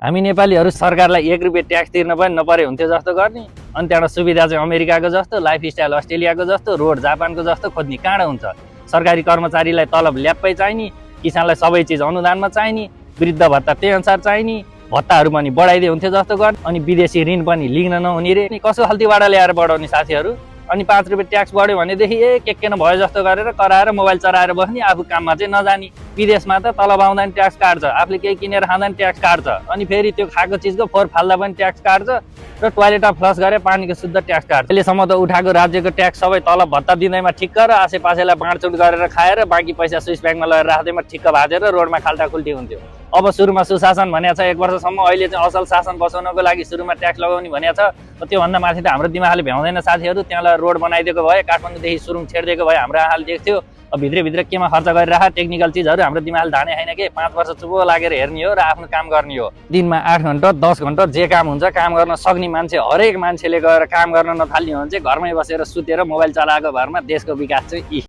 हामी नेपालीहरू सरकारलाई 1 रुपैयाँ ट्याक्स तिर्न पनि नपरे हुन्थ्यो जस्तो गर्ने, अनि त्यहाँबाट सुविधा चाहिँ अमेरिकाको जस्तो, लाइफस्टाइल अस्ट्रेलियाको जस्तो, रोड जापानको जस्तो खोज्ने कहाँ हुन्छ। सरकारी कर्मचारीलाई तलब ल्याप्पै चाहिने, किसानलाई सबै चिज अनुदानमा चाहिने, वृद्ध भत्ता त्यही अनुसार चाहिने, भत्ताहरू पनि बढाइदिए हुन्थ्यो जस्तो गर्ने, अनि विदेशी ऋण पनि लिन नहुने रे। कसो खल्तीबाट ल्याएर बढाउने साथीहरू। अनि 5 रुपैयाँ ट्याक्स बढ्यो भनेदेखि के नभयो जस्तो गरेर कराएर मोबाइल चलाएर बस्ने, आफू काममा चाहिँ नजाने। विदेशमा त तलब आउँदा नि ट्याक्स काट्छ, आफूले केही किनेर खाँदा नि ट्याक्स काट्छ, अनि फेरि त्यो खाएको चिजको फोहोर फाल्दा पनि ट्याक्स काट्छ, र टोयलेटमा फ्लस गरे पानीको शुद्ध ट्याक्स काट्छ। अहिलेसम्म त उठाएको राज्यको ट्याक्स सबै तलब भत्ता दिँदैमा ठिक्क र आसेपासेलाई बाँडचुट गरेर खाएर बाँकी पैसा स्विस ब्याङ्कमा लगेर राख्दैमा ठिक्क भाजेर रोडमा खाल्टाखुल्टी हुन्थ्यो। अब सुरुमा सुशासन भनेको छ 1 वर्षसम्म, अहिले चाहिँ असल शासन बसाउनको लागि सुरुमा ट्याक्स लगाउने भनेको छ। त्योभन्दा माथि त हाम्रो दिमागले भ्याउँदैन साथीहरू। त्यहाँलाई रोड बनाइदिएको भए, काठमाडौँदेखि सुरुङ छेडिदिएको भए हाम्रो आँखाले देख्थ्यो। अब भित्रभित्र केमा खर्च गरिराख टेक्निकल चिजहरू हाम्रो दिमागले धाने छैन के। 5 वर्ष चुप लागेर हेर्ने हो र आफ्नो काम गर्ने हो। दिनमा 8 घन्टा 10 घन्टा जे काम हुन्छ काम गर्न सक्ने मान्छे, हरेक मान्छेले गएर काम गर्न नथाल्ने हो भने चाहिँ घरमै बसेर सुतेर मोबाइल चलाएको भरमा देशको विकास चाहिँ